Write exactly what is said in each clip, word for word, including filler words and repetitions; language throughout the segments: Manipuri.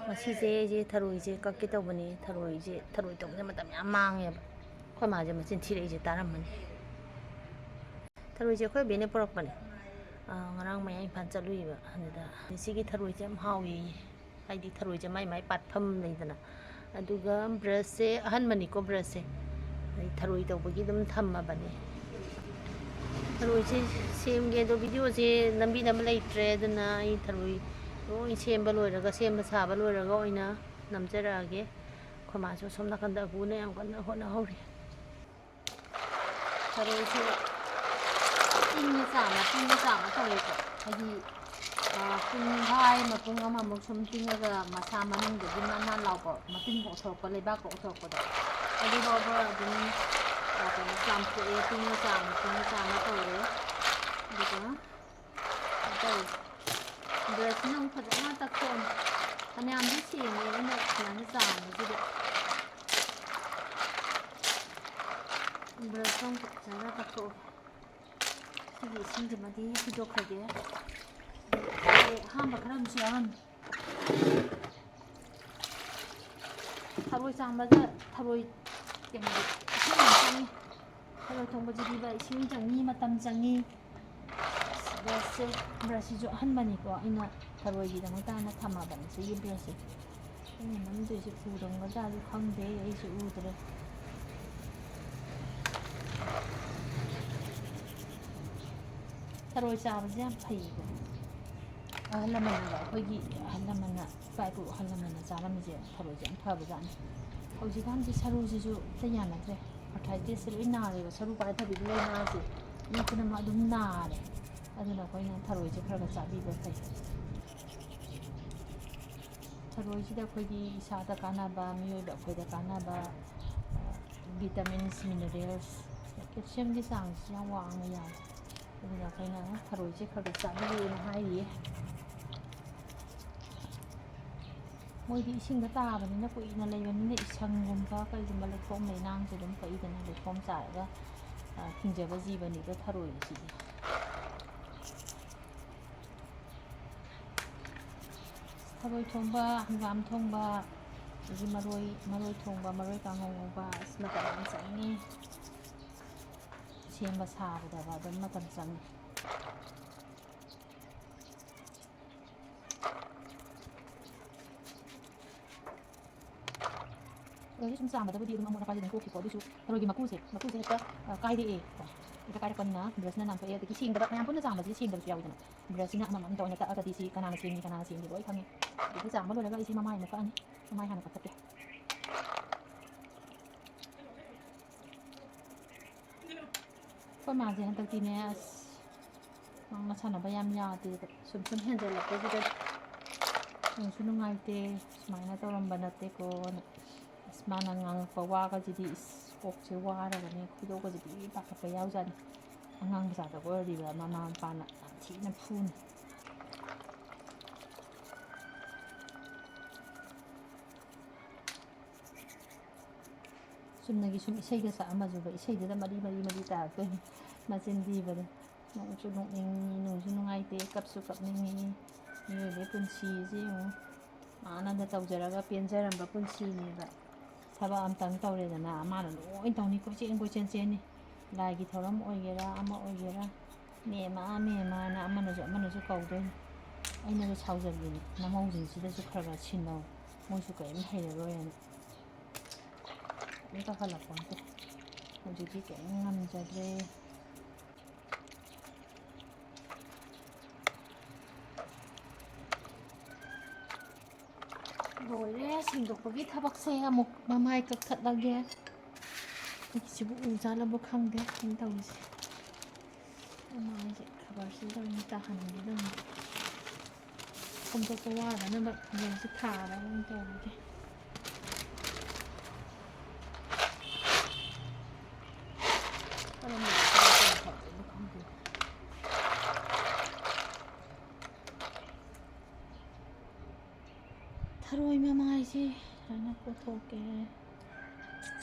ꯉꯁꯤꯁꯦ ꯑꯩꯁꯦ ꯊꯔꯣꯏꯁꯦ ꯀꯛꯀꯦ ꯇꯧꯕꯅꯦ꯫ ꯊꯔꯣꯏꯁꯦ, ꯊꯔꯣꯏ ꯇꯧꯕꯗ ꯃꯇꯝ ꯌꯥꯝ ꯃꯥꯡꯉꯦꯕ꯫ ꯑꯩꯈꯣꯏ ꯃꯥꯁꯦ ꯃꯆꯤꯟ ꯊꯤꯔꯛꯏꯁꯦ ꯇꯥꯔꯝꯃꯅꯤ꯫ ꯊꯔꯣꯏꯁꯦ ꯑꯩꯈꯣꯏ ꯕꯦꯅ ꯄꯨꯔꯛꯄꯅꯦ꯫ ꯑꯥ, ꯉꯔꯥꯡ ꯃꯌꯥꯡ ꯏꯝꯐꯥꯜ ꯆꯠꯂꯨꯏꯕ꯫ ꯑꯗꯨꯗ ꯁꯤꯒꯤ ꯊꯔꯣꯏꯁꯦ ꯌꯥꯝ ꯍꯥꯎꯋꯦꯌꯦ꯫ ꯍꯥꯏꯗꯤ ꯊꯔꯣꯏꯁꯦ ꯃꯥꯏ ꯃꯥꯏ ꯄꯥꯠꯐꯝ ꯂꯩꯗꯅ꯫ ꯑꯗꯨꯒ ꯕ꯭ꯔꯁꯁꯦ ꯑꯍꯟꯕꯅꯤꯀꯣ, ꯕ꯭ꯔꯁꯁꯦ꯫ ꯑꯩ ꯊꯔꯣꯏ ꯇꯧꯕꯒꯤ ꯑꯗꯨꯝ ꯊꯝꯃꯕꯅꯦ꯫ ꯊꯔꯣꯏꯁꯦ ꯁꯦꯝꯒꯦ ꯑꯗꯣ ꯚꯤꯗꯤꯑꯣꯁꯦ ꯅꯝꯕꯤꯅꯕ ꯂꯩꯇ꯭ꯔꯦ꯫ ꯑꯗꯨꯅ ꯑꯩ ꯊꯔꯣꯏ ꯂꯣꯏ ꯁꯦꯝꯕ ꯂꯣꯏꯔꯒ, ꯁꯦꯝꯕ ꯁꯥꯕ ꯂꯣꯏꯔꯒ ꯑꯣꯏꯅ ꯅꯝꯖꯔꯛꯑꯒꯦ꯫ ꯑꯩꯈꯣꯏ ꯃꯥꯁꯨ ꯑꯁꯣꯝ ꯅꯥꯀꯟꯗ ꯑꯒꯨꯅ ꯌꯥꯝ ꯀꯟꯅ ꯍꯣꯠꯅꯍꯧꯔꯤ꯫ ꯊꯔꯣꯏꯁꯦ ꯄꯤꯡꯅ ꯆꯥꯝꯃ, ꯄꯤꯡꯅ ꯆꯥꯝꯃ ꯇꯧꯔꯦꯀꯣ꯫ ꯍꯥꯏꯗꯤ, ꯑꯥ, ꯄꯨꯡꯈꯥꯏ ꯑꯃ, ꯄꯨꯡ ꯑꯃꯃꯨꯛ ꯁꯨꯝ ꯇꯤꯡꯉꯒ ꯃꯁꯥ ꯃꯅꯨꯡꯗꯒꯤ ꯅꯥꯟ ꯅꯥꯟ ꯂꯥꯎꯕ ꯃꯇꯨꯝ ꯀꯣꯛꯊꯣꯔꯛꯄ, ꯂꯩꯕꯥꯛ ꯀꯣꯛꯊꯣꯔꯛꯄꯗꯣ, ꯑꯗꯨ ꯐꯥꯎꯕ ꯑꯗꯨꯝ, ꯑꯥ, ꯀꯩꯅꯣ, ꯆꯥꯝꯊꯣꯛꯑꯦ꯫ ꯄꯤꯡꯅ ꯆꯥꯝꯃ, ꯄꯤꯡꯅ ꯆꯥꯝꯃ ꯇꯧꯔꯦ꯫ ꯑꯗꯨꯒ ꯀꯩꯅꯣ ꯇꯧꯔꯦ꯫ ꯕ꯭ꯔꯁꯁꯤꯅ ꯑꯃꯨꯛ ꯐꯖꯅ ꯇꯛꯊꯣꯛꯑꯅꯤ꯫ ꯐꯅꯌꯥꯝꯗꯤ ꯁꯦꯡꯉꯦ ꯑꯩꯅ ꯁꯨꯃꯥꯏꯅ ꯆꯥꯝꯕꯁꯤꯗ꯫ ꯕ꯭ꯔꯁꯇꯣ ꯑꯃꯨꯛ ꯐꯖꯅ ꯇꯛꯊꯣꯛꯑꯒꯦ꯫ ꯁꯤꯒꯤ ꯏꯁꯤꯡꯁꯤꯃꯗꯤ ꯊꯤꯗꯣꯛꯈ꯭ꯔꯒꯦ꯫ ꯑꯗꯩ ꯑꯍꯥꯟꯕ ꯈꯔ ꯑꯃꯁꯨ ꯌꯥꯎꯔꯝꯃꯤ꯫ ꯊꯔꯣꯏ ꯆꯥꯝꯕꯗ ꯊꯔꯣꯏ ꯀꯩꯅꯣꯗꯣ, ꯏꯁꯤꯡ ꯌꯥꯝ ꯆꯪꯉꯤ꯫ ꯊꯔꯣꯏ ꯊꯣꯡꯕꯁꯤꯗꯤꯕ ꯏꯁꯤꯡ ꯆꯪꯉꯤ, ꯃꯇꯝ ꯆꯪꯉꯤ꯫ ꯕ꯭ꯔꯁꯁꯦ, ꯕ꯭ꯔꯁꯁꯤꯁꯨ ꯑꯍꯟꯕꯅꯤꯀꯣ, ꯑꯩꯅ ꯊꯔꯣꯏꯒꯤꯗꯃꯛꯇ ꯍꯥꯏꯅ ꯊꯝꯃꯕꯅꯤ ꯁꯤꯒꯤ ꯕ꯭ꯔꯁꯁꯦ꯫ ꯑꯩꯅ ꯅꯝꯗꯣꯏꯁꯦ ꯎꯔꯝꯒꯗ꯭ꯔꯥꯗꯤ ꯈꯪꯗꯦ, ꯑꯩꯁꯨ ꯎꯗ꯭ꯔꯦ꯫ ꯊꯔꯣꯏ ꯆꯥꯕꯁꯦ ꯌꯥꯝ ꯐꯩꯀꯣ꯫ ꯑꯍꯜ ꯂꯃꯟꯅ, ꯑꯩꯈꯣꯏꯒꯤ ꯑꯍꯜ ꯂꯃꯟꯅ, ꯏꯄꯥ ꯏꯄꯨ ꯑꯍꯜ ꯂꯃꯟꯅ ꯆꯥꯔꯝꯃꯤꯁꯦ ꯊꯔꯣꯏꯁꯦ ꯌꯥꯝ ꯐꯕꯖꯥꯠꯅꯤ꯫ ꯍꯧꯖꯤꯛꯀꯥꯟꯗꯤ ꯁꯔꯨꯁꯤꯁꯨ ꯑꯝꯇ ꯌꯥꯅꯗ꯭ꯔꯦ꯫ ꯑꯥꯔꯊ꯭ꯔꯥꯏꯇꯤꯁꯁꯦ ꯂꯣꯏ ꯅꯥꯔꯦꯕ, ꯁꯔꯨ ꯄꯥꯏꯊꯕꯤꯒꯤ ꯂꯥꯏꯅꯥꯁꯦ ꯃꯤ ꯄꯨꯝꯅꯃꯛ ꯑꯗꯨꯝ ꯅꯥꯔꯦ꯫ ꯑꯗꯨꯅ ꯑꯩꯈꯣꯏꯅ ꯊꯔꯣꯏꯁꯦ ꯈꯔ ꯈꯔ ꯆꯥꯕꯤꯕ ꯐꯩ꯫ ꯊꯔꯣꯏꯁꯤꯗ ꯑꯩꯈꯣꯏꯒꯤ ꯏꯁꯥꯗ ꯀꯥꯟꯅꯕ, ꯃꯤꯑꯣꯏꯕ ꯑꯩꯈꯣꯏꯗ ꯀꯥꯟꯅꯕ, ꯚꯤꯇꯥꯃꯤꯟꯁ, ꯃꯤꯅꯔꯦꯜꯁ, ꯀꯦꯜꯁꯤꯌꯝꯒꯤ ꯆꯥꯡꯁꯤ ꯌꯥꯝ ꯋꯥꯡꯅ ꯌꯥꯎꯋꯦ꯫ ꯑꯗꯨꯅ ꯑꯩꯈꯣꯏꯅ ꯊꯔꯣꯏꯁꯦ ꯈꯔ ꯈꯔ ꯆꯥꯕꯤꯌꯨꯅ ꯍꯥꯏꯔꯤꯌꯦ꯫ ꯃꯣꯏꯗꯤ ꯏꯁꯤꯡꯗ ꯇꯥꯕꯅꯤꯅ, ꯀꯨꯏꯅ ꯂꯩꯕꯅꯤꯅ, ꯏꯁꯪꯒꯨꯝꯕ ꯀꯩꯒꯨꯝꯕ ꯂꯩꯈꯣꯝ ꯂꯩꯅꯥꯡꯁꯦ ꯑꯗꯨꯝ ꯄꯛꯏꯗꯅ, ꯂꯩꯈꯣꯝ ꯆꯥꯔꯒ, ꯑ, ꯍꯤꯡꯖꯕ ꯖꯤꯕꯅꯤꯗꯣ ꯊꯔꯣꯏꯁꯤꯗꯤ꯫ ꯊꯔꯣꯏ ꯊꯣꯡꯕ, ꯍꯪꯒꯥꯝ ꯊꯣꯡꯕ, ꯑꯗꯒꯤ ꯃꯔꯣꯏ, ꯃꯔꯣꯏ ꯊꯣꯡꯕ, ꯃꯔꯣꯏ ꯀꯥꯡꯍꯧ ꯉꯧꯕ, ꯑꯁ, ꯃꯇꯝ ꯌꯥꯝ ꯆꯪꯉꯤ꯫ ꯁꯦꯝꯕ ꯁꯥꯕꯗꯕ ꯑꯗꯨꯝ ꯃꯇꯝ ꯆꯪꯉꯤ꯫ ꯑꯗꯒꯤ ꯁꯨꯝ ꯆꯥꯝꯕꯗꯕꯨꯗꯤ ꯑꯗꯨꯝ ꯑꯃꯣꯠ ꯑꯀꯥꯏꯁꯦ ꯑꯗꯨꯝ ꯀꯣꯛꯈꯤꯀꯣ꯫ ꯑꯗꯨꯁꯨ ꯊꯔꯣꯏꯒꯤ ꯃꯀꯨꯁꯦ, ꯃꯀꯨꯁꯦ ꯍꯦꯛꯇ, ꯑ, ꯀꯥꯏꯔꯛꯑꯦ ꯀꯣ꯫ ꯍꯦꯛꯇ ꯀꯥꯏꯔꯛꯄꯅꯤꯅ ꯕ꯭ꯔꯁꯅ ꯅꯥꯟꯊꯣꯛꯑꯦ꯫ ꯑꯗꯒꯤ ꯁꯦꯡꯗꯕ, ꯃꯌꯥꯝ ꯄꯨꯟꯅ ꯆꯥꯝꯕꯁꯤꯗꯤ ꯁꯦꯡꯗꯕꯁꯨ ꯌꯥꯎꯋꯤꯗꯅ꯫ ꯕ꯭ꯔꯁꯁꯤꯅ ꯑꯃꯃꯝꯇ ꯑꯣꯏꯅ ꯇꯛꯑꯒꯗꯤ ꯁꯤ ꯀꯅꯥꯅ ꯁꯦꯡꯉꯤ, ꯀꯅꯥꯅ ꯁꯦꯡꯗꯦ ꯂꯣꯏ ꯈꯪꯉꯤ꯫ ꯑꯗꯒꯤ ꯆꯥꯝꯕ ꯂꯣꯏꯔꯒ ꯑꯩꯁꯤ ꯃꯃꯥꯏ ꯑꯃꯨꯛ ꯀꯛꯑꯅꯤ꯫ ꯃꯃꯥꯏ ꯍꯥꯟꯅ ꯀꯛꯊꯠꯀꯦ꯫ ꯑꯩꯈꯣꯏ ꯃꯥꯁꯦ ꯍꯟꯗꯛꯇꯤꯅꯦ, ꯑꯁ, ꯉꯥꯡꯅ ꯁꯥꯟꯅꯕ ꯌꯥꯝ ꯌꯥꯗꯦꯕ꯫ ꯁꯨꯝ ꯁꯨꯝ ꯍꯦꯟꯖꯜꯂꯛꯄꯁꯤꯗ ꯅꯨꯡꯁꯨ ꯅꯨꯡꯉꯥꯏꯇꯦ, ꯁꯨꯃꯥꯏꯅ ꯇꯧꯔꯝꯕ ꯅꯠꯇꯦꯀꯣꯅ꯫ ꯑꯁ, ꯃꯥꯅ ꯉꯥꯡꯉꯛꯄ ꯋꯥꯒꯁꯤꯗꯤ, ꯏꯁ, ꯀꯣꯛꯁꯦ ꯋꯥꯔꯒꯅꯦ ꯈꯣꯏꯗꯧꯒꯁꯦ ꯄꯤ ꯄꯥꯈꯠꯄ ꯌꯥꯎꯖꯥꯠꯅꯤ꯫ ꯑꯉꯥꯡ ꯃꯆꯥꯗ ꯑꯣꯏꯔꯗꯤꯕ ꯃꯃꯥ ꯃꯄꯥꯅ ꯌꯥꯝ ꯊꯤꯅ ꯐꯨꯅꯤ꯫ ꯆꯨꯝꯅꯒꯤ ꯁꯨꯝ ꯏꯁꯩꯒ ꯁꯛꯑꯝꯃꯁꯨꯕ, ꯏꯁꯩꯗꯨꯗ ꯃꯔꯤ ꯃꯔꯤ ꯃꯔꯤ ꯇꯥꯔꯛꯇꯣꯏꯅꯤ ꯃꯆꯤꯟ ꯊꯤꯕꯗꯣ꯫ ꯅꯣꯛꯁꯨ ꯅꯣꯛꯅꯤꯡꯉꯤ, ꯅꯨꯡꯁꯨ ꯅꯨꯡꯉꯥꯏꯇꯦ, ꯀꯞꯁꯨ ꯀꯞꯅꯤꯡꯉꯤ꯫ ꯃꯤꯑꯣꯏꯕꯒꯤ ꯄꯨꯟꯁꯤꯁꯦ ꯌꯦꯡꯉꯨ, ꯍꯥꯟꯅꯗ ꯇꯧꯖꯔꯒ ꯄꯦꯟꯖꯔꯝꯕ ꯄꯨꯟꯁꯤꯅꯦꯕ꯫ ꯊꯕꯛ ꯑꯝꯇꯪ ꯇꯧꯔꯦꯗꯅ, ꯃꯥꯅ ꯂꯣꯏ ꯇꯧꯅꯤ, ꯀꯣꯏꯆꯦꯟ ꯀꯣꯏꯆꯦꯟ ꯆꯦꯟꯅꯤ꯫ ꯂꯥꯏꯒꯤ ꯊꯧꯔꯝ ꯑꯣꯏꯒꯦꯔꯥ, ꯑꯃ ꯑꯣꯏꯒꯦꯔꯥ, "ꯃꯦꯝꯃ, ꯃꯦꯝꯃꯅ" ꯑꯃꯅꯁꯨ ꯑꯃꯅꯁꯨ ꯀꯧꯗꯣꯏꯅꯤ꯫ ꯑꯩꯅꯁꯨ ꯁꯥꯎꯖꯜꯂꯤꯅꯤ, "ꯅꯃꯧꯁꯤꯡꯁꯤꯗꯁꯨ ꯈꯔ ꯈꯔ ꯁꯤꯟꯅꯧ, ꯃꯣꯏꯁꯨ ꯀꯔꯤꯝ ꯍꯩꯔꯔꯣꯏꯅ"꯫ ꯑꯗꯨꯝ ꯇꯧꯍꯜꯂꯛꯄ ꯅꯠꯇꯦ꯫ ꯍꯧꯖꯤꯛꯇꯤ ꯀꯔꯤꯝ ꯉꯝꯖꯗ꯭ꯔꯦ꯫ ꯂꯣꯏꯔꯦ ꯁꯦꯡꯗꯣꯛꯄꯒꯤ ꯊꯕꯛꯁꯦ꯫ ꯑꯃꯨꯛ ꯃꯃꯥꯏ ꯀꯛꯊꯠꯂꯒꯦ꯫ ꯑꯩꯒꯤꯁꯤꯕꯨ ꯎꯖꯥꯠꯂꯕꯨ ꯈꯪꯗꯦ ꯑꯩꯅ ꯇꯧꯔꯤꯁꯦ꯫ ꯃꯃꯥꯏꯁꯦ ꯈꯕꯔꯁꯤꯗ ꯑꯣꯏꯅ ꯇꯥꯍꯟꯒꯦ ꯇꯧꯅꯤ꯫ ꯐꯣꯡꯗꯣꯛꯄ ꯋꯥꯗꯅꯕ ꯈꯕꯔꯁꯦ ꯊꯥꯔꯒ ꯑꯣꯏꯅ ꯇꯧꯔꯒꯦ꯫ ꯀꯔꯝꯕ ꯈꯕꯔ ꯇꯧꯕꯅꯣ ꯈꯪꯗꯦ꯫ ꯊꯔꯣꯏ ꯃꯃꯥꯏꯁꯦ ꯁꯨꯃꯥꯏꯅ ꯀꯣꯠꯊꯣꯛꯀꯦ꯫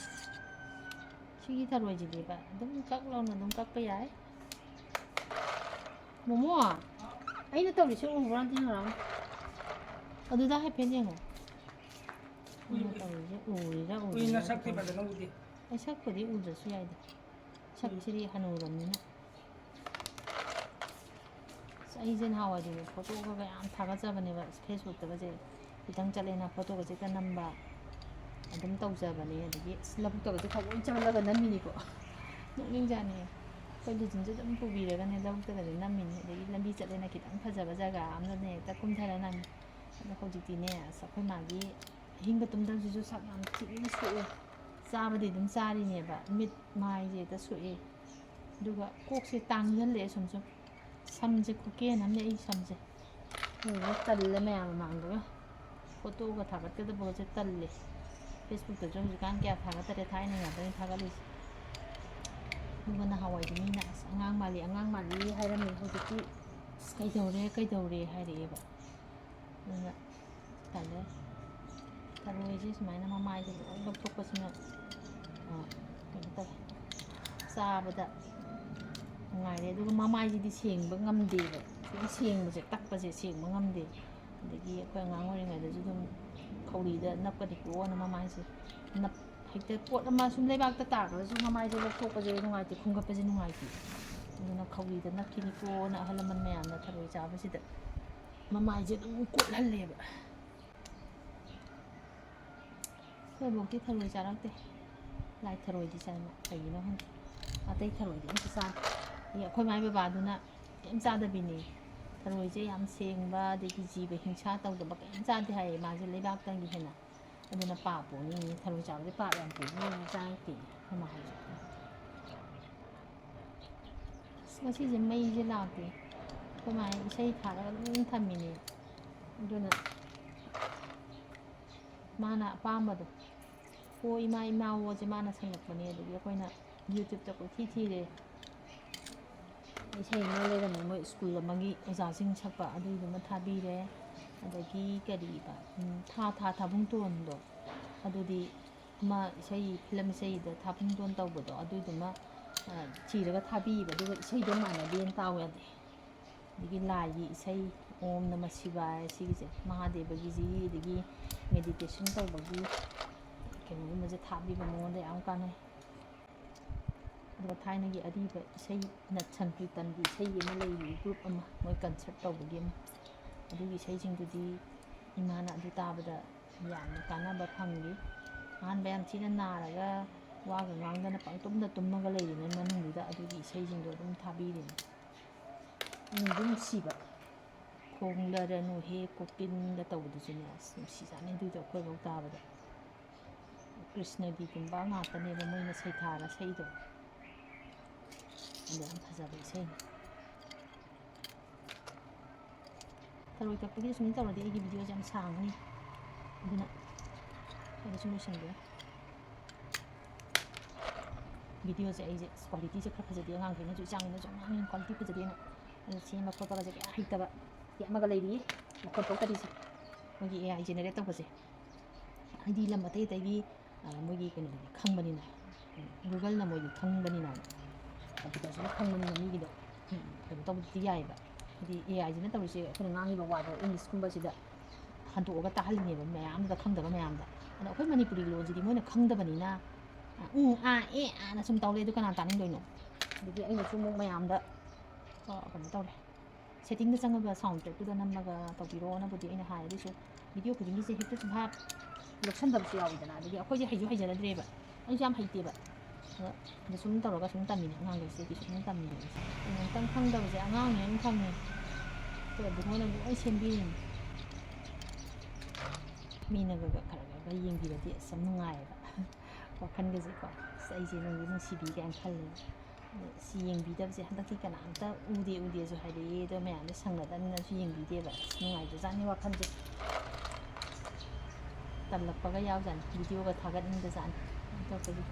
ꯁꯤꯒꯤ ꯊꯔꯣꯏꯁꯤꯗꯤꯕ ꯑꯗꯨꯝ ꯀꯛ ꯂꯥꯎꯅ ꯑꯗꯨꯝ ꯀꯛꯄ ꯌꯥꯏ꯫ ꯃꯣꯃꯣ, ꯑꯩꯅ ꯇꯧꯔꯤꯁꯦ ꯎꯕ꯭ꯔꯥ ꯑꯝꯇ ꯌꯦꯡꯉꯨ꯫ ꯑꯗꯨꯗ ꯍꯥꯏꯐꯦꯠ ꯌꯦꯡꯉꯣ꯫ ꯑꯩꯅ ꯇꯧꯔꯤꯁꯦ ꯎꯔꯤꯔꯥ ꯎꯔꯤꯔꯥ ꯈꯪꯗꯦ꯫ ꯎꯏ, ꯅꯁꯛꯇꯤ ꯐꯖꯅ ꯎꯗꯦ꯫ ꯑꯩ ꯁꯛꯄꯨꯗꯤ ꯎꯗ꯭ꯔꯁꯨ ꯌꯥꯏꯗ꯫ ꯁꯛꯁꯤꯗꯤ ꯍꯅꯨꯔꯕꯅꯤꯅ꯫ ꯑꯁ, ꯑꯩꯁꯦ ꯅꯍꯥꯟꯋꯥꯏꯗꯤꯅꯦ, ꯐꯣꯇꯣꯒ ꯌꯥꯝ ꯊꯥꯒꯠꯆꯕꯅꯦꯕ, ꯑꯁ, ꯐꯦꯁꯕꯨꯛꯇꯒꯁꯦ ꯈꯤꯇꯪ ꯆꯠꯂꯦꯅ ꯐꯣꯇꯣꯒꯁꯦ ꯍꯦꯛꯇ ꯅꯝꯕ ꯑꯗꯨꯝ ꯇꯧꯖꯕꯅꯦ꯫ ꯑꯗꯒꯤ ꯑꯁ, ꯂꯧꯕꯨꯛꯇꯒꯁꯦ ꯊꯑꯣꯏ ꯆꯠꯂꯒ ꯅꯝꯃꯤꯅꯤꯀꯣ꯫ ꯅꯣꯛꯅꯤꯡꯖꯥꯠꯅꯤ꯫ ꯑꯩꯈꯣꯏ ꯂꯨꯆꯤꯟꯁꯦ ꯑꯗꯨꯝ ꯄꯨꯕꯤꯔꯒꯅꯦ ꯂꯧꯕꯨꯛꯇꯒꯁꯦ ꯅꯝꯃꯤꯅꯤ꯫ ꯑꯗꯒꯤ ꯂꯝꯕꯤ ꯆꯠꯂꯦꯅ ꯈꯤꯇꯪ ꯐꯖꯕ ꯖꯒꯥ ꯑꯃꯗꯅꯦ ꯍꯦꯛꯇ ꯀꯨꯝꯊꯔ ꯅꯝꯃꯤ꯫ ꯑꯗꯣ ꯍꯧꯖꯤꯛꯇꯤꯅꯦ, ꯑꯁ, ꯑꯩꯈꯣꯏ ꯃꯥꯒꯤ ꯑꯍꯤꯡꯕ ꯇꯨꯝꯗꯕꯁꯤꯁꯨ ꯁꯛ ꯌꯥꯝ ꯊꯤꯅ ꯁꯣꯛꯑꯦ꯫ ꯆꯥꯕꯗꯤ ꯑꯗꯨꯝ ꯆꯥꯔꯤꯅꯦꯕ, ꯃꯤꯠ ꯃꯥꯏꯁꯦ ꯍꯦꯛꯇ ꯁꯣꯛꯑꯦ꯫ ꯑꯗꯨꯒ ꯀꯣꯛꯁꯦ ꯇꯥꯡꯁꯤꯜꯂꯛꯑꯦ ꯁꯨꯝ ꯁꯨꯝ꯫ ꯁꯝꯁꯦ ꯈꯨꯀꯦꯟ ꯑꯃꯅꯦ ꯑꯩ ꯁꯝꯁꯦ꯫ ꯑꯗꯨꯗꯨꯅ ꯇꯜꯂꯦ ꯃꯌꯥꯝ ꯃꯃꯥꯡꯗꯒ꯫ ꯐꯣꯇꯣꯒ ꯊꯥꯒꯠꯀꯗꯕꯒꯁꯦ ꯇꯜꯂꯦ꯫ ꯐꯦꯁꯕꯨꯛꯇꯁꯨ ꯍꯧꯖꯤꯛꯀꯥꯟ ꯀꯌꯥ ꯊꯥꯒꯠꯇꯔꯦ, ꯊꯥꯏꯅ ꯉꯥꯛꯇꯅꯤ ꯊꯥꯒꯠꯂꯤꯁꯦ꯫ ꯑꯗꯨꯒ ꯅꯍꯥꯟꯋꯥꯏꯗꯤ ꯃꯤꯅ "ꯑꯁ, ꯑꯉꯥꯡ ꯃꯥꯜꯂꯤ, ꯑꯉꯥꯡ ꯃꯥꯜꯂꯤ" ꯍꯥꯏꯔꯝꯃꯤ, ꯍꯧꯖꯤꯛꯇꯤ "ꯑꯁ, ꯀꯩꯗꯧꯔꯦ, ꯀꯩꯗꯧꯔꯦ" ꯍꯥꯏꯔꯛꯑꯦꯕ꯫ ꯑꯗꯨꯅ ꯇꯜꯂꯦ꯫ ꯊꯔꯣꯏꯁꯦ ꯁꯨꯃꯥꯏꯅ ꯃꯃꯥꯏꯁꯦ ꯂꯣꯏ ꯂꯧꯊꯣꯛꯄꯁꯤꯅ, ꯑ, ꯀꯩꯅꯣ ꯇꯧꯋꯦ, ꯆꯥꯕꯗ ꯅꯨꯡꯉꯥꯏꯔꯦ꯫ ꯑꯗꯨꯒ ꯃꯃꯥꯏꯁꯤꯗꯤ ꯁꯦꯡꯕ ꯉꯝꯗꯦꯕ, ꯁꯨꯝ ꯁꯦꯡꯕꯁꯦ, ꯇꯛꯄꯁꯦ ꯁꯦꯡꯕ ꯉꯝꯗꯦ꯫ ꯑꯗꯒꯤ ꯑꯩꯈꯣꯏ ꯑꯉꯥꯡ ꯑꯣꯏꯔꯤꯉꯩꯗꯁꯨ ꯑꯗꯨꯝ ꯈꯧꯔꯤꯗ ꯅꯞꯀꯅꯤꯀꯣꯅ ꯃꯃꯥꯏꯁꯦ ꯅꯞ-, ꯍꯦꯛꯇ ꯄꯣꯠ ꯑꯃ ꯁꯨꯝ ꯂꯩꯕꯥꯛꯇ ꯇꯥꯈ꯭ꯔꯁꯨ ꯃꯃꯥꯏꯁꯦ ꯂꯧꯊꯣꯛꯄꯁꯦ ꯅꯨꯡꯉꯥꯏꯇꯦ, ꯈꯨꯝꯒꯠꯄꯁꯦ ꯅꯨꯡꯉꯥꯏꯇꯦ꯫ ꯑꯗꯨꯅ ꯈꯧꯔꯤꯗ ꯅꯞꯈꯤꯅꯤꯀꯣꯅ ꯑꯍꯜ ꯂꯃꯟ ꯃꯌꯥꯝꯅ ꯊꯔꯣꯏ ꯆꯥꯕꯁꯤꯗ ꯃꯃꯥꯏꯁꯦ ꯑꯗꯨꯝ ꯀꯣꯠꯍꯜꯂꯦꯕ꯫ ꯑꯩꯈꯣꯏ ꯑꯕꯣꯛꯇꯤ ꯊꯔꯣꯏ ꯆꯥꯔꯛꯇꯦ꯫ ꯂꯥꯏ ꯊꯔꯣꯏꯗꯤ ꯆꯥꯏ ꯃꯥ, ꯀꯩꯒꯤꯅꯣ ꯈꯪꯗꯦ꯫ ꯑꯇꯩ ꯊꯔꯣꯏꯗꯤ ꯑꯝꯇ ꯆꯥꯗꯦ꯫ ꯑꯗꯒꯤ ꯑꯩꯈꯣꯏ ꯃꯥꯏ ꯕꯕꯥꯗꯨꯅ ꯀꯩꯝ ꯆꯥꯗꯕꯤꯅꯦ꯫ ꯊꯔꯣꯏꯁꯦ ꯌꯥꯝ ꯁꯦꯡꯕ, ꯑꯗꯒꯤ ꯖꯤꯕ ꯍꯤꯡꯁꯥ ꯇꯧꯗꯕ ꯀꯩꯝ ꯆꯥꯗꯦ ꯍꯥꯏꯌꯦ ꯃꯥꯁꯦ, ꯂꯩꯕꯥꯛꯇꯒꯤ ꯍꯦꯟꯅ꯫ ꯑꯗꯨꯅ ꯄꯥꯞ ꯄꯨꯅꯤ, ꯊꯔꯣꯏ ꯆꯥꯕꯁꯦ ꯄꯥꯞ ꯌꯥꯝ ꯄꯨꯅꯤ, ꯆꯥꯔꯛꯇꯦ ꯑꯩꯈꯣꯏ ꯃꯥ ꯍꯣꯏꯁꯨ꯫ ꯑꯁ, ꯉꯁꯤꯁꯦ ꯃꯩꯁꯦ ꯂꯥꯛꯇꯦ꯫ ꯑꯩꯈꯣꯏ ꯃꯥꯅ ꯏꯁꯩ ꯊꯥꯔꯒ ꯑꯗꯨꯝ ꯊꯝꯃꯤꯅꯦ꯫ ꯑꯗꯨꯅ ꯃꯥꯅ ꯑꯄꯥꯝꯕꯗꯣ, "ꯍꯣ ꯏꯃꯥ, ꯏꯃꯥ ꯍꯣꯁꯦ" ꯃꯥꯅ ꯁꯛꯂꯛꯄꯅꯦ꯫ ꯑꯗꯒꯤ ꯑꯩꯈꯣꯏꯅ YouTube-ꯇ ꯀꯣꯏꯊꯤ ꯊꯤꯔꯦ꯫ ꯏꯁꯩ ꯑꯃ ꯂꯩꯔꯝꯃꯦ, ꯃꯣꯏ ꯁ꯭ꯀꯨꯜ ꯑꯃꯒꯤ ꯑꯣꯖꯥꯁꯤꯡ ꯁꯛꯄ, ꯑꯗꯨꯏꯗꯨꯃ ꯊꯥꯕꯤꯔꯦ꯫ ꯑꯗꯒꯤ ꯀꯔꯤꯕ, ꯎꯝ, ꯊꯥ ꯊꯥ ꯊꯥꯕꯨꯡꯇꯣꯟꯗꯣ, ꯑꯗꯨꯗꯤ ꯑꯃ ꯏꯁꯩ, ꯐꯤꯂꯝ ꯏꯁꯩꯗ ꯊꯥꯕꯨꯡꯇꯣꯟ ꯇꯧꯕꯗꯣ, ꯑꯗꯨꯏꯗꯨꯃ, ꯑ, ꯊꯤꯔꯒ ꯊꯥꯕꯤꯌꯦꯕ꯫ ꯑꯗꯨꯒ ꯏꯁꯩꯗꯣ ꯃꯥꯟꯅꯗꯦꯅ ꯇꯥꯎ ꯌꯥꯗꯦ꯫ ꯑꯗꯒꯤ ꯂꯥꯏꯒꯤ ꯏꯁꯩ, ꯑꯣꯝ ꯅꯃ ꯁꯤꯕꯥꯌ ꯁꯤꯒꯤꯁꯦ ꯃꯍꯥꯗꯦꯕꯒꯤꯁꯤ, ꯑꯗꯒꯤ ꯃꯦꯗꯤꯇꯦꯁꯟ ꯇꯧꯕꯒꯤ ꯀꯩꯅꯣꯒꯨꯝꯕꯁꯦ ꯊꯥꯕꯤꯕ ꯃꯉꯣꯟꯗ ꯌꯥꯝ ꯀꯥꯟꯅꯩ꯫ ꯑꯗꯨꯒ ꯊꯥꯏꯅꯒꯤ ꯑꯔꯤꯕ ꯏꯁꯩ ꯅꯠ ꯁꯪꯀ꯭ꯔꯤꯇꯟꯒꯤ ꯏꯁꯩꯒꯤ ꯑꯃ ꯂꯩꯔꯤ, ꯒ꯭ꯔꯨꯞ ꯑꯃ, ꯃꯣꯏ ꯀꯟꯁꯔꯠ ꯇꯧꯕꯒꯤ ꯑꯃ, ꯑꯗꯨꯒꯤ ꯏꯁꯩꯁꯤꯡꯗꯨꯗꯤ ꯏꯃꯥꯅ ꯑꯗꯨ ꯇꯥꯕꯗ ꯌꯥꯝꯅ ꯀꯥꯟꯅꯕ ꯐꯪꯉꯤ꯫ ꯑꯍꯥꯟꯕ ꯌꯥꯝ ꯊꯤꯅ ꯅꯥꯔꯒ ꯋꯥꯒ ꯉꯥꯡꯗꯅ ꯄꯪꯇꯨꯝꯗ ꯇꯨꯝꯃꯒ ꯂꯩꯔꯤꯉꯩ ꯃꯅꯨꯡꯗꯨꯗ ꯑꯗꯨꯒꯤ ꯏꯁꯩꯁꯤꯡꯗꯣ ꯑꯗꯨꯝ ꯊꯥꯕꯤꯔꯤꯅꯤ꯫ ꯅꯨꯡꯗꯤ ꯅꯨꯡꯁꯤꯕ, "ꯈꯣꯡꯂꯔꯅꯨ ꯍꯦ ꯀꯣꯄꯤꯟꯒ" ꯇꯧꯕꯗꯨꯁꯨꯅꯦ, ꯑꯁ ꯅꯨꯡꯁꯤꯖꯥꯠꯅꯤ ꯑꯗꯨꯏꯗꯣ ꯑꯩꯈꯣꯏꯐꯥꯎ ꯇꯥꯕꯗ꯫ ꯀ꯭ꯔꯤꯁꯅꯒꯤꯒꯨꯝꯕ ꯉꯥꯛꯇꯅꯦꯕ ꯃꯣꯏꯅ ꯁꯩꯊꯥꯔ ꯁꯛꯏꯗꯣ꯫ ꯑꯗꯣ ꯌꯥꯝ ꯐꯖꯕ ꯏꯁꯩꯅꯤ꯫ ꯊꯔꯣꯏ ꯀꯛꯄꯒꯤ ꯁꯨꯝ ꯇꯧꯔꯗꯤ ꯑꯩꯒꯤ ꯚꯤꯗꯤꯑꯣꯁꯦ ꯌꯥꯝ ꯁꯥꯡꯉꯅꯤ, ꯑꯗꯨꯅ ꯑꯩ ꯁꯨꯝ ꯂꯣꯏꯁꯟꯒꯦ꯫ ꯚꯤꯗꯤꯑꯣꯁꯦ ꯑꯩꯁꯦ ꯀ꯭ꯋꯥꯂꯤꯇꯤꯁꯦ ꯈꯔ ꯐꯖꯗꯦ, ꯑꯉꯥꯡꯈꯩꯅꯁꯨ, ꯏꯆꯥꯉꯩꯅꯁꯨ ꯉꯥꯡꯉꯤ ꯀ꯭ꯋꯥꯂꯤꯇꯤ ꯐꯖꯗꯦꯅ꯫ ꯑꯗꯨ ꯁꯦꯝꯕ ꯈꯣꯠꯄꯒꯁꯦ ꯀꯌꯥ ꯍꯩꯇꯕ, ꯌꯦꯛꯑꯃꯒ ꯂꯩꯔꯤ ꯃꯈꯣꯟ ꯊꯣꯛꯇꯔꯤꯁꯦ, ꯃꯣꯏꯒꯤ ꯑꯦ ꯑꯥꯏ ꯖꯦꯅꯦꯔꯦꯠ ꯇꯧꯕꯁꯦ꯫ ꯍꯥꯏꯗꯤ ꯂꯝ ꯑꯇꯩ ꯑꯇꯩꯒꯤ, ꯑ, ꯃꯣꯏꯒꯤ ꯀꯩꯅꯣꯗꯨꯗꯤ ꯈꯪꯕꯅꯤꯅ, ꯒꯨꯒꯜꯅ ꯃꯣꯏꯗꯤ ꯈꯪꯕꯅꯤꯅ, ꯀꯝꯄ꯭ꯌꯨꯇꯔꯁꯤꯅ ꯈꯪꯕꯅꯤꯅ ꯃꯤꯒꯤꯗꯣ, ꯎꯝ, ꯀꯩꯅꯣ ꯇꯧꯕꯗꯤ ꯌꯥꯏꯑꯕ꯫ ꯍꯥꯏꯗꯤ ꯑꯦ ꯑꯥꯏꯁꯤꯅ ꯇꯧꯔꯤꯁꯦ ꯑꯩꯈꯣꯏꯅ ꯉꯥꯡꯉꯤꯕ ꯋꯥꯗꯣ ꯏꯪꯂꯤꯁꯀꯨꯝꯕꯁꯤꯗ ꯍꯟꯗꯣꯛꯑꯒ ꯇꯥꯍꯜꯂꯤꯅꯦꯕ ꯃꯌꯥꯝꯗꯨꯗ, ꯈꯪꯗꯕ ꯃꯌꯥꯝꯗ꯫ ꯑꯗꯣ ꯑꯩꯈꯣꯏ ꯃꯅꯤꯄꯨꯔꯤ ꯂꯣꯟꯁꯤꯗꯤ ꯃꯣꯏꯅ ꯈꯪꯗꯕꯅꯤꯅ, ꯎꯝ, ꯑꯥ, ꯑꯦ, ꯑꯥꯅ ꯁꯨꯝ ꯇꯧ ꯂꯩ, ꯑꯗꯨ ꯀꯅꯥ ꯇꯥꯅꯤꯡꯗꯣꯏꯅꯣ? ꯑꯗꯒꯤ ꯑꯩꯅꯁꯨ ꯑꯃꯨꯛ ꯃꯌꯥꯝꯗ, ꯑ, ꯀꯩꯅꯣ ꯇꯧꯔꯦ, ꯁꯦꯠꯇꯤꯡꯗ ꯆꯪꯉꯒ ꯁꯥꯎꯟ ꯇ꯭ꯔꯦꯛꯇꯨꯗ ꯅꯝꯃꯒ ꯇꯧꯕꯤꯔꯣꯅꯕꯨꯗꯤ ꯑꯩꯅ ꯍꯥꯏ, ꯑꯗꯨꯏꯁꯨ ꯚꯤꯗꯤꯑꯣ ꯈꯨꯗꯤꯡꯒꯤꯁꯦ ꯍꯦꯛꯇ ꯁꯨꯝ ꯍꯥꯞ ꯂꯧꯁꯟꯗꯕꯁꯨ ꯌꯥꯎꯋꯤꯗꯅ, ꯑꯗꯒꯤ ꯑꯩꯈꯣꯏꯁꯦ ꯍꯩꯁꯨ ꯍꯩꯖꯅꯗ꯭ꯔꯦꯕ, ꯑꯩꯁꯨ ꯌꯥꯝ ꯍꯩꯇꯦꯕ꯫ ꯑꯗꯣ, ꯑꯗ ꯁꯨꯝ ꯇꯧꯔꯒ ꯁꯨꯝ ꯇꯝꯃꯤꯅꯦ, ꯑꯉꯥꯡꯈꯩꯁꯤꯗꯒꯤ ꯁꯨꯝ ꯇꯝꯃꯤꯅꯦ ꯑꯩꯁꯦ꯫ ꯑꯩꯅ ꯑꯃꯨꯛꯇꯪ ꯈꯪꯗꯕꯁꯦ ꯑꯉꯥꯡꯅ ꯍꯦꯟꯅ ꯈꯪꯉꯦ, ꯑꯩꯈꯣꯏ ꯑꯕꯨꯡꯉꯣꯅ ꯂꯣꯏ ꯁꯦꯝꯕꯤꯔꯤꯅꯤ꯫ ꯃꯤꯅꯒ ꯈꯔ ꯈꯔ ꯌꯦꯡꯕꯤꯔꯗꯤ ꯑꯁ ꯌꯥꯝ ꯅꯨꯡꯉꯥꯏꯌꯦꯕ꯫ ꯋꯥꯈꯜꯒꯁꯦꯀꯣ, ꯑꯁ, ꯑꯩꯁꯦ ꯅꯨꯡꯗꯤ ꯅꯨꯡꯁꯤꯕꯤ ꯀꯥꯏꯅ ꯈꯜꯂꯦ꯫ ꯑꯗꯣ ꯁꯤ ꯌꯦꯡꯕꯤꯗꯕꯁꯦ ꯍꯟꯗꯛꯇꯤ ꯀꯅꯥꯝꯇ ꯎꯗꯦ ꯎꯗꯦꯁꯨ ꯍꯥꯏꯔꯛꯑꯦ, ꯑꯗꯣ ꯃꯌꯥꯝꯗꯣ ꯁꯪꯅꯗꯕꯅꯤꯅꯁꯨ ꯌꯦꯡꯕꯤꯗꯦꯕ꯫ ꯑꯁ, ꯅꯨꯡꯉꯥꯏꯇꯖꯥꯠꯅꯤ ꯋꯥꯈꯜꯁꯦ꯫ ꯇꯜꯂꯛꯄꯒ ꯌꯥꯎꯖꯥꯠꯅꯤ, ꯚꯤꯗꯤꯑꯣꯒ ꯊꯥꯒꯠꯅꯤꯡꯗꯖꯥꯠꯅꯤ꯫ ꯑꯇꯣꯞꯄꯒꯤ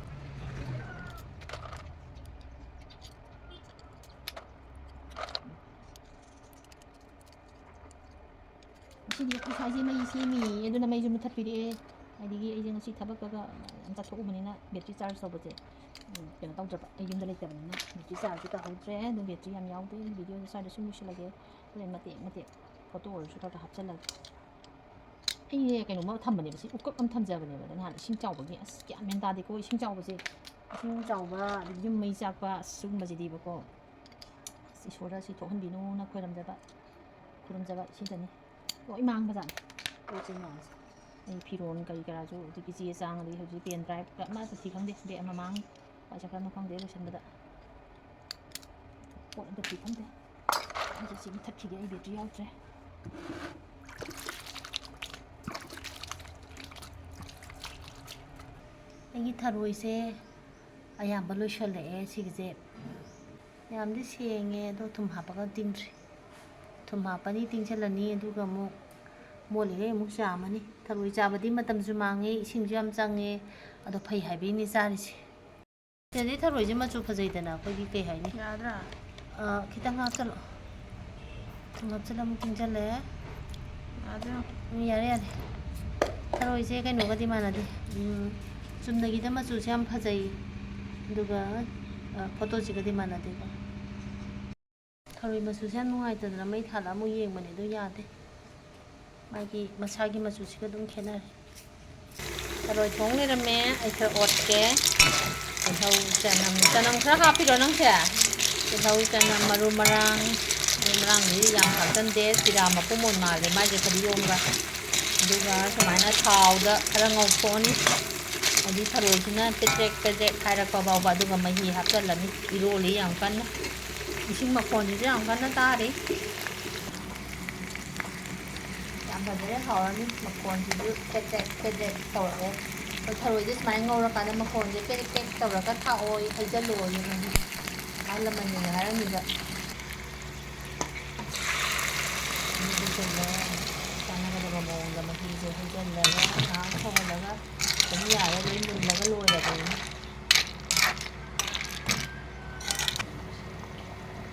ꯉꯁꯤꯗꯤ ꯑꯩꯈꯣꯏ ꯁ꯭ꯋꯥꯏꯁꯦ ꯃꯩ ꯁꯦꯝꯃꯤꯌꯦ, ꯑꯗꯨꯅ ꯃꯩꯁꯨ ꯃꯨꯊꯠꯄꯤꯔꯛꯑꯦ꯫ ꯑꯗꯒꯤ ꯑꯩꯁꯦ ꯉꯁꯤ ꯊꯕꯛꯇꯒ ꯌꯥꯝ ꯆꯠꯊꯣꯛꯎꯕꯅꯤꯅ ꯕꯦꯇ꯭ꯔꯤ ꯆꯥꯔꯖ ꯇꯧꯕꯁꯦ, ꯎꯝ, ꯀꯩꯅꯣ ꯇꯧꯗ꯭ꯔꯕ, ꯑꯩ ꯌꯨꯝꯗ ꯂꯩꯇꯕꯅꯤꯅ ꯕꯦꯇ꯭ꯔꯤ ꯆꯥꯔꯖꯁꯨ ꯇꯧꯍꯧꯗ꯭ꯔꯦ꯫ ꯑꯗꯨ ꯕꯦꯇ꯭ꯔꯤ ꯌꯥꯝ ꯌꯥꯎꯗꯦ꯫ ꯚꯤꯗꯤꯑꯣꯁꯦ ꯁ꯭ꯋꯥꯏꯗ ꯁꯨꯝ ꯂꯣꯏꯁꯤꯜꯂꯒꯦ꯫ ꯍꯣꯔꯦꯟ ꯃꯇꯦꯛ ꯃꯇꯦꯛ ꯐꯣꯇꯣ ꯑꯣꯏꯔꯁꯨ ꯈꯔ ꯈꯔ ꯍꯥꯞꯆꯤꯜꯂꯒꯦ꯫ ꯑꯩꯅꯦ ꯀꯩꯅꯣꯝꯃ ꯊꯝꯕꯅꯦꯕ, ꯁꯤ ꯎꯀꯛ ꯑꯃ ꯊꯝꯖꯕꯅꯦꯕ, ꯑꯗ ꯅꯍꯥꯟ ꯏꯁꯤꯡ ꯆꯥꯎꯕꯒꯤ, ꯑꯁ, ꯒ꯭ꯌꯥꯟ ꯃꯦꯟ ꯇꯥꯗꯦꯀꯣ, ꯏꯁꯤꯡ ꯆꯥꯎꯕꯁꯦ꯫ ꯏꯁꯤꯡ ꯆꯥꯎꯕ, ꯑꯗꯒꯤ ꯌꯨꯝ ꯃꯩ ꯆꯥꯛꯄ, ꯑꯁ, ꯁꯤꯒꯨꯝꯕꯁꯤꯗꯤꯕꯀꯣ, ꯑꯁ, ꯏꯁꯣꯔꯗ ꯁꯤ ꯊꯣꯛꯍꯟꯕꯤꯅꯨꯅ ꯈꯣꯏꯔꯝꯖꯕ, ꯈꯨꯔꯨꯝꯖꯕ ꯁꯤꯗꯅꯤ꯫ ꯂꯣꯏ ꯃꯥꯡꯕꯖꯥꯠꯅꯤ, ꯄꯣꯠ ꯆꯩ ꯃꯌꯥꯝꯁꯦ꯫ ꯑꯩ ꯐꯤꯔꯣꯜ ꯀꯔꯤ ꯀꯔꯥꯁꯨ, ꯑꯗꯒꯤ ꯆꯦ ꯆꯥꯡ, ꯑꯗꯒꯤ ꯍꯧꯖꯤꯛ ꯄꯦꯟ ꯗ꯭ꯔꯥꯏꯚ ꯑꯃ ꯆꯠꯈꯤ ꯈꯪꯗꯦ, ꯕꯦꯛ ꯑꯃ ꯃꯥꯡ, ꯀꯥꯏ ꯆꯠꯈ꯭ꯔꯕꯅꯣ ꯈꯪꯗꯦ, ꯂꯣꯏꯁꯟꯕꯗ꯫ ꯄꯣꯠ ꯑꯝꯇ ꯐꯤ ꯈꯪꯗꯦ꯫ ꯑꯩꯁꯦ ꯁꯤ ꯃꯨꯊꯠꯈꯤꯒꯦ, ꯑꯩ ꯕꯦꯇ꯭ꯔꯤ ꯌꯥꯎꯗ꯭ꯔꯦ꯫ ꯑꯩꯒꯤ ꯊꯔꯣꯏꯁꯦ ꯑꯌꯥꯝꯕ ꯂꯣꯏꯁꯜꯂꯛꯑꯦ ꯁꯤꯒꯤꯁꯦ꯫ ꯌꯥꯝꯗꯤ ꯁꯦꯡꯉꯦ, ꯑꯗꯣ ꯊꯨꯝ ꯍꯥꯞꯄꯒ ꯇꯤꯡꯗ꯭ꯔꯤ꯫ ꯊꯨꯝ ꯍꯥꯞꯄꯅꯤ, ꯇꯤꯡꯁꯤꯜꯂꯅꯤ, ꯑꯗꯨꯒ ꯑꯃꯨꯛ ꯃꯣꯠꯂꯤꯈꯩ ꯑꯃꯨꯛ ꯆꯥꯝꯃꯅꯤ꯫ ꯊꯔꯣꯏ ꯆꯥꯕꯗꯤ ꯃꯇꯝꯁꯨ ꯃꯥꯡꯉꯦ, ꯏꯁꯤꯡꯁꯨ ꯌꯥꯝ ꯆꯪꯉꯦ, ꯑꯗꯣ ꯐꯩ ꯍꯥꯏꯕꯩꯅꯦ ꯆꯥꯔꯤꯁꯦ꯫ ꯁꯤꯗꯗꯤ ꯊꯔꯣꯏꯁꯦ ꯃꯆꯨ ꯐꯖꯩꯗꯅ, ꯑꯩꯈꯣꯏꯒꯤ ꯀꯩ ꯍꯥꯏꯅꯤ? ꯌꯥꯗ꯭ꯔꯥ? ꯑꯥ, ꯈꯤꯇꯪ ꯍꯥꯞꯆꯜꯂꯣ꯫ ꯊꯨꯝ ꯍꯥꯞꯆꯜꯂ ꯑꯃꯨꯛ ꯇꯤꯡꯁꯜꯂꯦ꯫ ꯌꯥꯗ꯭ꯔꯥ? ꯎꯝ, ꯌꯥꯔꯦ, ꯌꯥꯔꯦ꯫ ꯊꯔꯣꯏꯁꯦ ꯀꯩꯅꯣꯒꯗꯤ ꯃꯥꯟꯅꯗꯦ꯫ ꯎꯝ, ꯆꯨꯝꯅꯒꯤꯗ ꯃꯆꯨꯁꯦ ꯌꯥꯝ ꯐꯖꯩ, ꯑꯗꯨꯒ, ꯑ, ꯐꯣꯇꯣꯁꯤꯒꯗꯤ ꯃꯥꯟꯅꯗꯦꯀꯣ꯫ ꯊꯔꯣꯏ ꯃꯆꯨꯁꯦ ꯌꯥꯝ ꯅꯨꯡꯉꯥꯏꯇꯗꯅ ꯃꯩ ꯊꯥꯜꯂ ꯑꯃꯨꯛ ꯌꯦꯡꯕꯅꯦ, ꯑꯗꯨ ꯌꯥꯗꯦ꯫ ꯃꯥꯒꯤ ꯃꯁꯥꯒꯤ ꯃꯆꯨꯁꯤꯒ ꯑꯗꯨꯝ ꯈꯦꯠꯅꯔꯦ꯫ ꯊꯔꯣꯏ ꯊꯣꯡ ꯂꯩꯔꯝꯃꯦ꯫ ꯑꯩ ꯈꯔ ꯑꯣꯠꯀꯦ꯫ ꯇꯤꯜꯍꯧ, ꯆꯅꯝ, ꯆꯅꯝ ꯈꯔ ꯍꯥꯞꯄꯤꯔꯣ ꯅꯪꯁꯦ? ꯇꯤꯜꯍꯧ, ꯆꯅꯝ, ꯃꯔꯨ ꯃꯔꯥꯡ, ꯃꯔꯨ ꯃꯔꯥꯡꯗꯤ ꯌꯥꯝ ꯍꯥꯞꯆꯟꯗꯦ, ꯖꯤꯔꯥ ꯃꯄꯨꯝ ꯑꯣꯏ ꯃꯥꯜꯂꯦ ꯃꯥꯏꯁꯦ ꯐꯗꯤꯒꯣꯝꯒ꯫ ꯑꯗꯨꯒ ꯁꯨꯃꯥꯏꯅ ꯊꯥꯎꯗ ꯈꯔ ꯉꯧꯊꯣꯛꯑꯅꯤ꯫ ꯍꯥꯏꯗꯤ ꯊꯔꯣꯏꯁꯤꯅ ꯄꯦꯗ꯭ꯔꯦꯛ ꯄꯦꯗ꯭ꯔꯦꯛ ꯍꯥꯏꯔꯛꯄ ꯐꯥꯎꯕ, ꯑꯗꯨꯒ ꯃꯍꯤ ꯍꯥꯞꯆꯜꯂꯅꯤ꯫ ꯏꯔꯣꯜꯂꯤ ꯌꯥꯝ ꯀꯟꯅ꯫ ꯏꯁꯤꯡ ꯃꯈꯣꯟꯁꯤꯁꯨ ꯌꯥꯝ ꯀꯟꯅ ꯇꯥꯔꯤ꯫ ꯌꯥꯝ ꯐꯖꯔꯦ, ꯍꯥꯎꯔꯅꯤ꯫ ꯃꯈꯣꯟꯁꯤꯁꯨ ꯄꯦꯗ꯭ꯔꯦꯛ ꯄꯦꯗ꯭ꯔꯦꯛ ꯇꯧꯔꯛꯑꯦ꯫ ꯑꯗꯣ ꯊꯔꯣꯏꯁꯦ ꯁꯨꯃꯥꯏꯅ ꯉꯧꯔꯀꯥꯟꯗ ꯃꯈꯣꯟꯁꯦ ꯄꯦꯗ꯭ꯔꯦꯛ ꯄꯦꯗ꯭ꯔꯦꯛ ꯇꯧꯔꯒ ꯊꯥꯛꯑꯣ, ꯍꯩꯖꯜꯂꯣ ꯃꯍꯤ꯫ ꯑꯍꯜ ꯂꯃꯟꯁꯤꯡꯅ ꯍꯥꯏꯔꯝꯃꯤꯕ꯫ ꯃꯍꯤ ꯍꯩꯖꯜꯂꯦ꯫ ꯆꯥꯟꯅꯒꯗꯕ ꯃꯑꯣꯡꯗ ꯃꯍꯤꯁꯦ ꯍꯩꯖꯜꯂꯒ ꯉꯥꯏꯍꯥꯛ ꯁꯧꯍꯜꯂꯒ ꯑꯗꯨꯝ ꯌꯥꯔꯦ, ꯂꯣꯏ ꯃꯨꯜꯂꯒ ꯂꯣꯏꯔꯕꯅꯤ꯫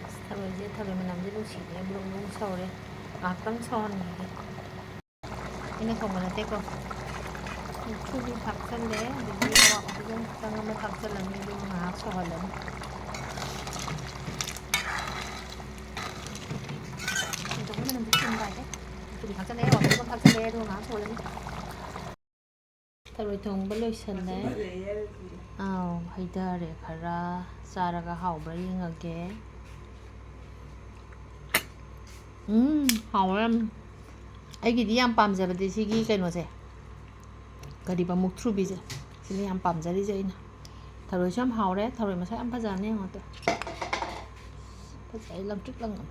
ꯑꯁ, ꯊꯔꯣꯏꯁꯦ, ꯊꯔꯣꯏ ꯃꯅꯝꯁꯦ ꯅꯨꯡꯁꯤꯅꯦ, ꯕ꯭ꯔꯨꯡ ꯕ꯭ꯔꯨꯡ ꯁꯧꯔꯦ꯫ ꯉꯥꯏꯍꯥꯛꯇꯪ ꯁꯧꯍꯟꯈꯤꯒꯦ꯫ ꯑꯩꯅ ꯊꯣꯡꯕ ꯅꯠꯇꯦꯀꯣ꯫ ꯃꯨꯛꯊ꯭ꯔꯨꯕꯤ ꯊꯥꯛꯆꯜꯂꯦ, ꯑꯗꯒꯤ ꯃꯣꯔꯣꯛ ꯑꯇꯦꯛꯄ ꯈꯤꯇꯪ ꯑꯃ ꯊꯥꯛꯆꯜꯂꯅꯤ, ꯑꯗꯨꯒ ꯉꯥꯏꯍꯥꯛ ꯁꯧꯍꯜꯂꯅꯤ꯫ ꯁꯦꯡꯗꯣꯛꯄ ꯃꯅꯝꯁꯦ ꯆꯨꯝꯗꯥꯏ꯫ ꯊꯨꯝ ꯊꯥꯛꯆꯜꯂꯦ, ꯋꯥꯇꯔ ꯊꯥꯛꯆꯜꯂꯦ, ꯑꯗꯨꯒ ꯉꯥꯏꯍꯥꯛ ꯊꯣꯡꯉꯅꯤ꯫ ꯊꯔꯣꯏ ꯊꯣꯡꯕ ꯂꯣꯏꯁꯜꯂꯦ꯫ ꯑꯥꯎ, ꯍꯩꯊꯔꯦ ꯈꯔ꯫ ꯆꯥꯔꯒ ꯍꯥꯎꯕ꯭ꯔꯥ ꯌꯦꯡꯉꯒꯦ꯫ ꯎꯝ, ꯍꯥꯎꯋꯦ ꯌꯥꯝ꯫ ꯑꯩꯒꯤꯗꯤ ꯌꯥꯝ ꯄꯥꯝꯖꯕꯗꯤ ꯁꯤꯒꯤ ꯀꯩꯅꯣꯁꯦ, ꯀꯔꯤꯕ, ꯃꯨꯛꯊ꯭ꯔꯨꯕꯤꯁꯦ, ꯁꯤꯅ ꯌꯥꯝ ꯄꯥꯝꯖꯔꯤꯁꯦ ꯑꯩꯅ꯫ ꯊꯔꯣꯏꯁꯨ ꯌꯥꯝ ꯍꯥꯎꯔꯦ꯫ ꯊꯔꯣꯏ ꯃꯁꯛ ꯌꯥꯝ ꯐꯖꯕꯅꯦ, ꯌꯦꯡꯉꯣ ꯇꯨ꯫ ꯐꯖꯩ, ꯂꯪꯇ꯭ꯔꯤꯛ ꯂꯪꯉꯦ꯫